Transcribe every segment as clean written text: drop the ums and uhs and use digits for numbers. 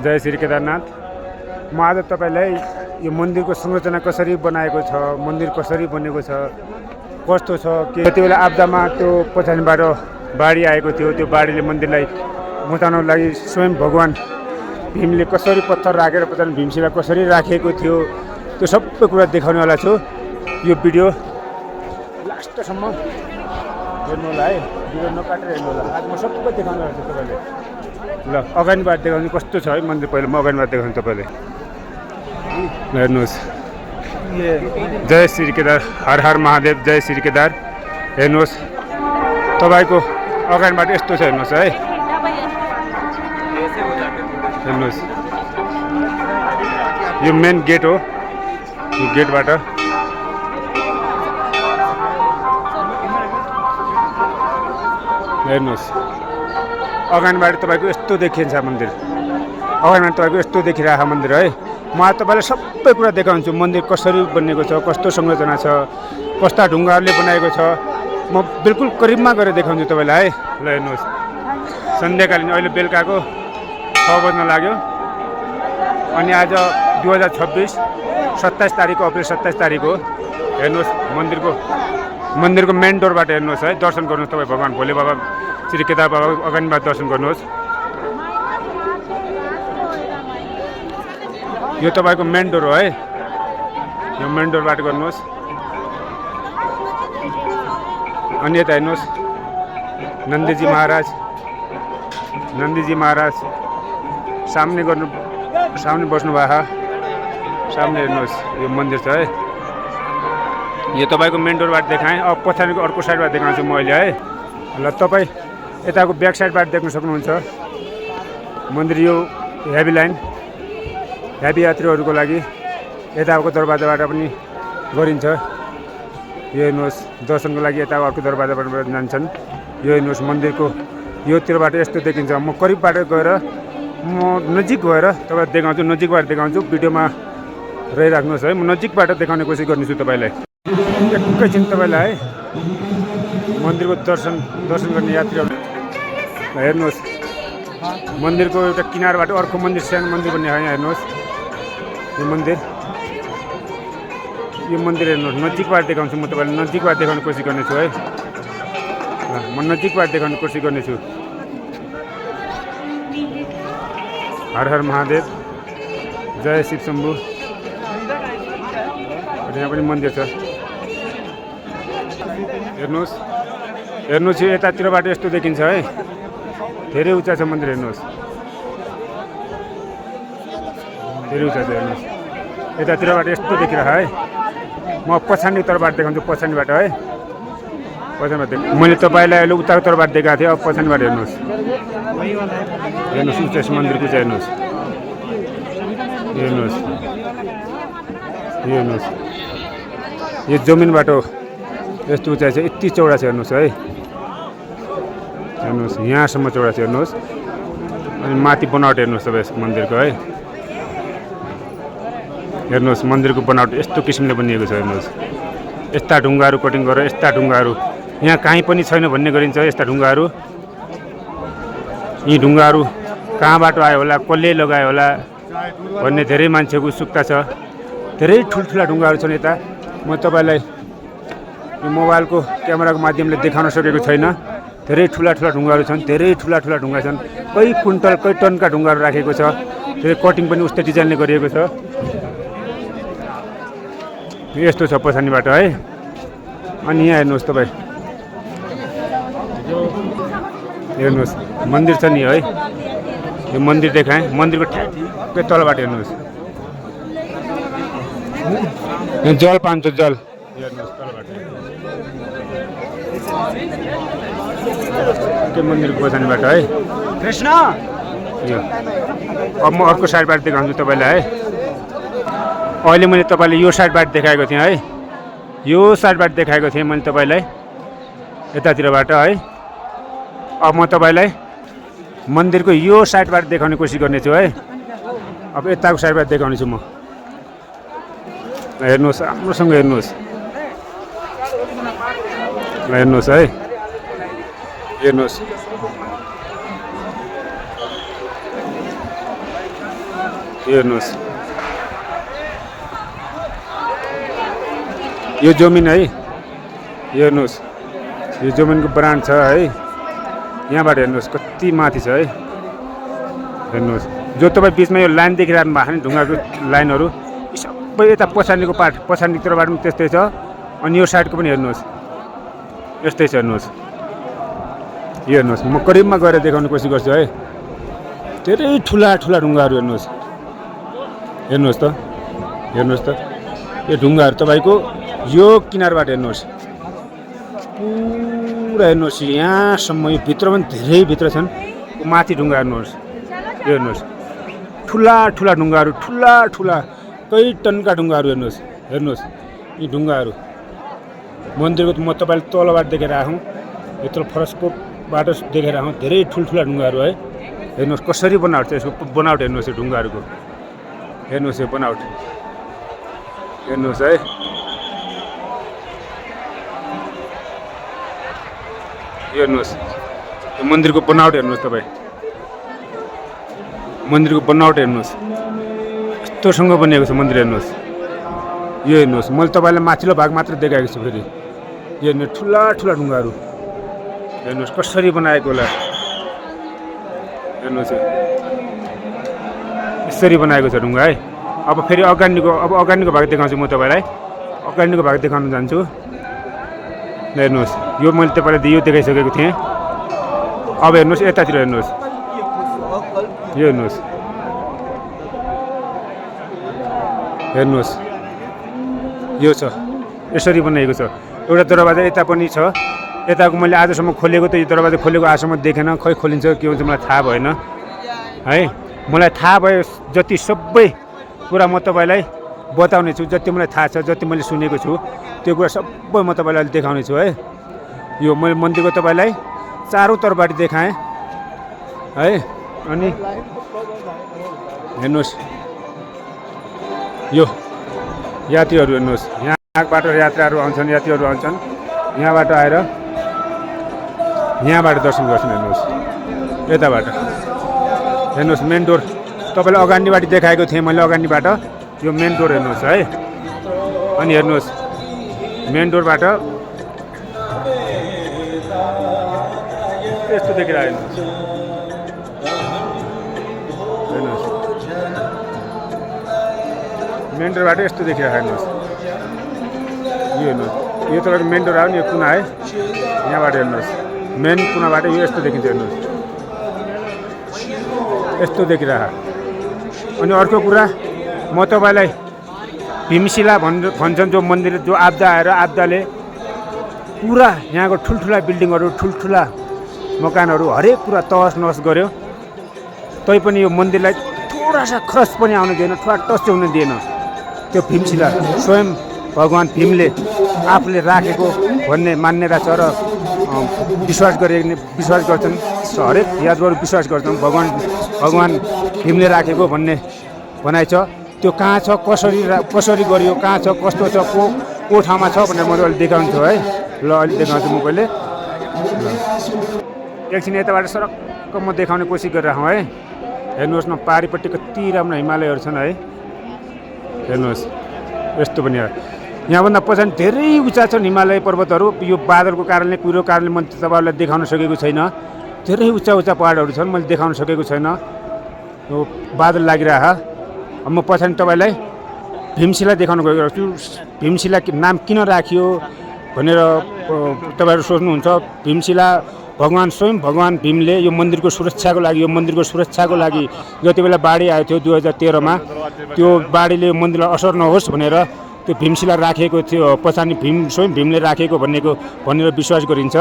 जय श्री केदारनाथ। म आज तपाईलाई यो मन्दिरको संरचना कसरी बनाएको छ, मन्दिर कसरी बनेको छ, कस्तो छ, के त्यति बेला आपदामा त्यो पछाडिबाट बाढी आएको थियो, त्यो बाढीले मन्दिरलाई बचाउनको लागि स्वयं भगवान भीमले कसरी पत्थर राखेर पछाडि भीमशिला कसरी राखेको थियो, त्यो सबै कुरा देखाउनेवाला छु। यो भिडियो लास्टसम्म हेर्नु होला है, भिडियो नकाटेर हेर्नु होला। आज म सबै देखाउनेवाला छु तपाईँले। ल अगाडिबाट देखाउने कस्तो छ है मन्दिर, पहिला म अगाडिबाट देखाउँछु तपाईँले हेर्नुहोस्। जय श्री केदार, हर हर महादेव, जय श्री केदार। हेर्नुहोस् तपाईँको अगाडिबाट यस्तो छ, हेर्नुहोस् है, हेर्नुहोस् यो मेन गेट हो। यो गेटबाट हेर्नुहोस् अगाडिबाट तपाईँको यस्तो देखिन्छ मन्दिर, अगाडिबाट तपाईँको यस्तो देखिरहेको मन्दिर है। म तपाईँलाई सबै कुरा देखाउँछु, मन्दिर कसरी बनिएको छ, कस्तो संरचना छ, कस्ता ढुङ्गाहरूले बनाएको छ, म बिल्कुल करिबमा गएर देखाउँछु तपाईँलाई है। ल हेर्नुहोस् सन्ध्याकालीन अहिले बेलुकाको 6 बज्न लाग्यो अनि आज 2026 27 तारिक हो, अप्रिल 27 तारिक हो। हेर्नुहोस् मन्दिरको मेन डोरबाट हेर्नुहोस् है, दर्शन गर्नुहोस् तपाईँ भगवान भोले बाबा श्री केदार बाबा अगाडिबाट दर्शन गर्नुहोस्। यो तपाईँको मेन डोर हो है, यो मेन डोरबाट गर्नुहोस्। अनि यता हेर्नुहोस् नन्दीजी महाराज सामने बस्नु भएको, सामने हेर्नुहोस् यो मन्दिर छ है। यो तपाईँको मेन डोरबाट देखाएँ। अब पछाडिको अर्को साइडबाट देखाउँछु म अहिले है। ल तपाईँ यताको ब्याक साइडबाट देख्न सक्नुहुन्छ मन्दिर। यो हेभी लाइन, हेभी यात्रीहरूको लागि यताको दरवाजाबाट पनि गरिन्छ। यो हेर्नुहोस् दर्शनको लागि यता अर्को दरवाजाबाट जान्छन्। यो हेर्नुहोस् मन्दिरको योतिरबाट यस्तो देखिन्छ। म करिबबाट गएर म नजिक गएर तपाईँ देखाउँछु, नजिकबाट देखाउँछु। भिडियोमा रहिराख्नुहोस् है, म नजिकबाट देखाउने कोसिस गर्नेछु तपाईँलाई। एकैछिन तपाईँलाई है मन्दिरको दर्शन गर्ने यात्रीहरू हेर्नुहोस्। मन्दिरको एउटा किनारबाट अर्को मन्दिर, सानो मन्दिर बन्ने यहाँ हेर्नुहोस्। यो मन्दिर हेर्नुहोस्, नजिकबाट देखाउँछु म तपाईँलाई, नजिकबाट देखाउने कोसिस गर्नेछु है। म नजिकबाट देखाउने कोसिस गर्नेछु। हर हर महादेव, जय शिव शम्भु। यहाँ पनि मन्दिर छ हेर्नुहोस् यतातिरबाट यस्तो देखिन्छ है, धेरै उच्चा छ मन्दिर। हेर्नुहोस् धेरै उच्चा छ, हेर्नुहोस् यतातिरबाट यस्तो देखिरहेको है। म पछाडि तर्फबाट देखाउँछु, पछाडिबाट है, पछाडिबाट मैले तपाईँलाई अहिले उत्ताको तर्फबाट देखाएको थिएँ। अब पछाडिबाट हेर्नुहोस्, उच्चा मन्दिरको चाहिँ हेर्नुहोस् यो जमिनबाट यस्तो उचाइ छ, यति चौडा छ हेर्नुहोस् है। हेर्नुहोस् यहाँसम्म चौडा छ हेर्नुहोस्। अनि माथि बनावट हेर्नुहोस् तपाईँ मन्दिरको है। हेर्नुहोस् मन्दिरको बनावट यस्तो किसिमले बनिएको छ। हेर्नुहोस् यस्ता ढुङ्गाहरू कटिङ गरेर, यस्ता ढुङ्गाहरू यहाँ कहीँ पनि छैन भन्ने गरिन्छ। यस्ता ढुङ्गाहरू, यी ढुङ्गाहरू कहाँबाट आयो होला, कसले लगायो होला भन्ने धेरै मान्छेको उत्सुकता छ। धेरै ठुल्ठुला ढुङ्गाहरू छन् यता। म तपाईँलाई यो मोबाइलको क्यामेराको माध्यमले देखाउन सकेको छैन। धेरै ठुला ढुङ्गाहरू छन्, धेरै ठुला ढुङ्गा छन्। कई कुइन्टल कई टनका ढुङ्गाहरू राखेको छ। धेरै कटिङ पनि उस्तै डिजाइनले गरिएको छ। यस्तो छ पछाडिबाट है। अनि यहाँ हेर्नुहोस् तपाईँ, हेर्नुहोस् मन्दिर छ नि है। यो मन्दिर देखाएँ, मन्दिरको ठ्याक्कै तलबाट हेर्नुहोस् जल पान्छ, जल हेर्नुहोस् तलबाट। त्यो मन्दिरको पछाडिबाट है कृष्ण। यो अब म अर्को साइडबाट देखाउँछु तपाईँलाई है। अहिले मैले तपाईँलाई यो साइडबाट देखाएको थिएँ है, यो साइडबाट देखाएको थिएँ मैले तपाईँलाई यतातिरबाट है। अब म तपाईँलाई मन्दिरको यो साइडबाट देखाउने कोसिस गर्नेछु है। अब यताको साइडबाट देखाउने छु म। हेर्नुहोस् राम्रोसँग हेर्नुहोस्, हेर्नुहोस् है, हेर्नुहोस् यो हेर्नुहोस् यो जमिन है यो हेर्नुहोस् यो जमिनको ब्रान्ड छ है यहाँबाट हेर्नुहोस् कति माथि छ है हेर्नुहोस् जो तपाईँ बिचमा यो लाइन देखिरहनु भएको नि ढुङ्गाको लाइनहरू सबै यता पछाडिको पार्ट पछाडितिरबाट पनि त्यस्तै छ अनि यो साइडको पनि हेर्नुहोस् यस्तै छ हेर्नुहोस् यो हेर्नुहोस् म करिबमा गएर देखाउने कोसिस गर्छु है धेरै ठुला ठुला ढुङ्गाहरू हेर्नुहोस् हेर्नुहोस् त यो ढुङ्गाहरू तपाईँको यो किनारबाट हेर्नुहोस् पुरा हेर्नुहोस् यहाँसम्म यो भित्र पनि धेरै भित्र छन् माथि ढुङ्गा हेर्नुहोस् यो हेर्नुहोस् ठुला ठुला ढुङ्गाहरू ठुला कई टनका ढुङ्गाहरू हेर्नुहोस् यी ढुङ्गाहरू मन्दिरको म तपाईँले तलबाट देखेर आउँ यत्रो फरसको बाटो देखेर आउँ धेरै ठुल्ठुला ढुङ्गाहरू है हेर्नुहोस् कसरी बनावट छ यसको बनावट हेर्नुहोस् यो ढुङ्गाहरूको हेर्नुहोस् यो बनावट हेर्नुहोस् है हेर्नुहोस् यो मन्दिरको बनावट हेर्नुहोस् तपाईँ मन्दिरको बनावट हेर्नुहोस् यस्तोसँग बनिएको छ मन्दिर हेर्नुहोस् यो हेर्नुहोस् मैले तपाईँलाई माथिल्लो भाग मात्र देखाएको छु फेरि यो हेर्नु ठुला ठुला ढुङ्गाहरू हेर्नुहोस् कसरी बनाएको होला हेर्नुहोस् यसरी बनाएको छ ढुङ्गा है अब फेरि अगाडिको भाग देखाउँछु म तपाईँलाई अगाडिको भाग देखाउन जान्छु हेर्नुहोस् यो मैले तपाईँलाई यो देखाइसकेको थिएँ अब हेर्नुहोस् यतातिर हेर्नुहोस् यो हेर्नुहोस् यो छ यसरी बनाएको छ एउटा दरवाजा यता पनि छ यताको मैले आजसम्म खोलेको त यो दरवाजा खोलेको आजसम्म देखेन खै खोलिन्छ के हुन्छ मलाई थाहा भएन है मलाई थाहा भयो जति सबै कुरा म तपाईँलाई बताउने छु जति मलाई थाहा छ जति मैले सुनेको छु त्यो कुरा सबै म तपाईँलाई देखाउने छु है यो मैले मन्दिरको तपाईँलाई चारौँ तर्फबाट देखाएँ है अनि हेर्नुहोस् यो यात्रीहरू हेर्नुहोस् यहाँबाट यात्राहरू आउँछन् यात्रीहरू आउँछन् यहाँबाट आएर यहाँबाट दर्शन गर्छन् हेर्नुहोस् यताबाट हेर्नुहोस् मेन डोर तपाईँलाई अगाडिबाट देखाएको थिएँ मैले अगाडिबाट यो मेन डोर हेर्नुहोस् है अनि हेर्नुहोस् मेन डोरबाट यस्तो देखेर हेर्नुहोस् मेन डोरबाट यस्तो देखेर हेर्नुहोस् यो हेर्नुहोस् यो तपाईँको मेन डोर आयो नि यो कुना है यहाँबाट हेर्नुहोस् मेन कुनाबाट यो यस्तो देखिन्छ हेर्नुहोस् यस्तो देखिरह अनि अर्को कुरा म तपाईँलाई भीमशिला भन्छन् जो मन्दिर जो आब्दा आएर आब्दाले पुरा यहाँको ठुल्ठुला बिल्डिङहरू ठुल्ठुला मकानहरू हरेक कुरा तहस नहस गर्यो तैपनि यो मन्दिरलाई थोडा सा खरस पनि आउन दिएन थोडा टच हुन दिएन त्यो भीमशिला स्वयं भगवान् भीमले आफूले राखेको भन्ने मान्यता छ र विश्वास गर्छन् हरेक यादवहरू विश्वास गर्छन् भगवान् भीमले राखेको भन्ने भनाइ छ त्यो कहाँ छ कसरी गरियो कहाँ छ कस्तो छ को ठाउँमा छ भनेर म अहिले देखाउँछु है ल अहिले देखाउँछु म पहिले एकछिन यताबाट सरक्क म देखाउने कोसिस गरिरहेँ है हेर्नुहोस् न पारिपट्टि कति राम्रो हिमालयहरू छन् है हेर्नुहोस् यस्तो पनि यहाँभन्दा पछाडि धेरै उच्चा छन् हिमालय पर्वतहरू यो बादलको कारणले कुहिरोको कारणले मैले तपाईँहरूलाई देखाउन सकेको छैन धेरै उच्चा पहाडहरू छन् मैले देखाउन सकेको छैन यो बादल लागिरह म पछाडि तपाईँलाई भीमशिला देखाउन गएको छु भीमशिला नाम किन राखियो भनेर तपाईँहरू सोच्नुहुन्छ भीमशिला स्वयं भगवान् भीमले यो मन्दिरको सुरक्षाको लागि जति बेला बाढी आएको थियो 2013मा त्यो बाढीले यो मन्दिरलाई असर नहोस् भनेर त्यो भीमशिला राखेको थियो पछाडि स्वयं भीमले राखेको भनेर विश्वास गरिन्छ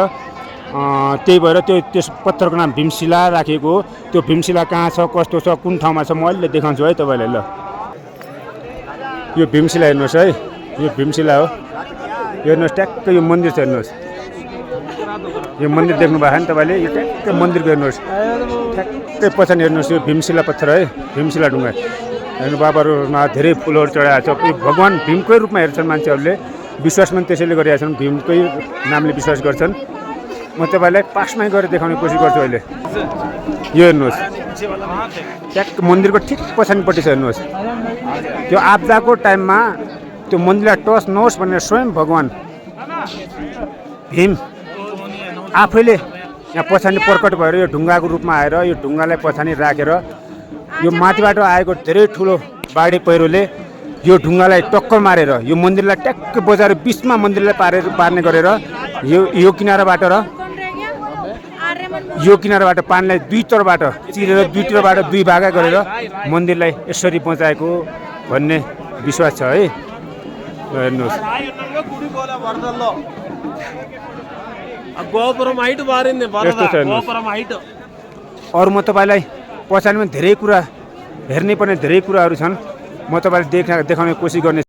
त्यही भएर त्यस पत्थरको नाम भीमशिला राखेको त्यो भीमशिला कहाँ छ कस्तो छ कुन ठाउँमा छ म अहिले देखाउँछु है तपाईँलाई ल यो भीमशिला हेर्नुहोस् है यो भीमशिला हो यो हेर्नुहोस् ट्याक्क यो मन्दिर छ हेर्नुहोस् यो मन्दिर देख्नु भएको नि तपाईँले यो ट्याक्क मन्दिरको हेर्नुहोस् ट्याक्कै पछाडि हेर्नुहोस् यो भीमशिला पत्थर है भीमशिला ढुङ्गा हेर्नु बाबाहरूमा धेरै फुलहरू चढाएको छ यो भगवान् भीमकै रूपमा हेर्छन् मान्छेहरूले विश्वास पनि त्यसैले गरिरहेका छन् भीमकै नामले विश्वास गर्छन् म तपाईँलाई पासमै गएर देखाउने कोसिस गर्छु अहिले यो हेर्नुहोस् ट्याक्क मन्दिरको ठिक पछाडिपट्टि छ हेर्नुहोस् त्यो आपदाको टाइममा त्यो मन्दिरलाई टच नहोस् भनेर स्वयं भगवान् भीम आफैले यहाँ पछाडि प्रकट भएर यो ढुङ्गाको रूपमा आएर यो ढुङ्गालाई पछाडि राखेर यो माथिबाट आएको धेरै ठुलो बाढी पहिरोले यो ढुङ्गालाई टक्कर मारेर यो मन्दिरलाई ट्याक्क बजाएर बिचमा मन्दिरलाई पार्ने गरेर यो किनाराबाट र यो किनाराबाट पानीलाई दुईतर्फबाट चिरेर दुईतर्फबाट दुई भागा गरेर मन्दिरलाई यसरी बचाएको भन्ने विश्वास छ है। हेर्नुहोस् अरू म तपाईँलाई पछाडिमा धेरै कुरा हेर्नै पर्ने धेरै कुराहरू छन् म तपाईँलाई देखाउने कोसिस गर्ने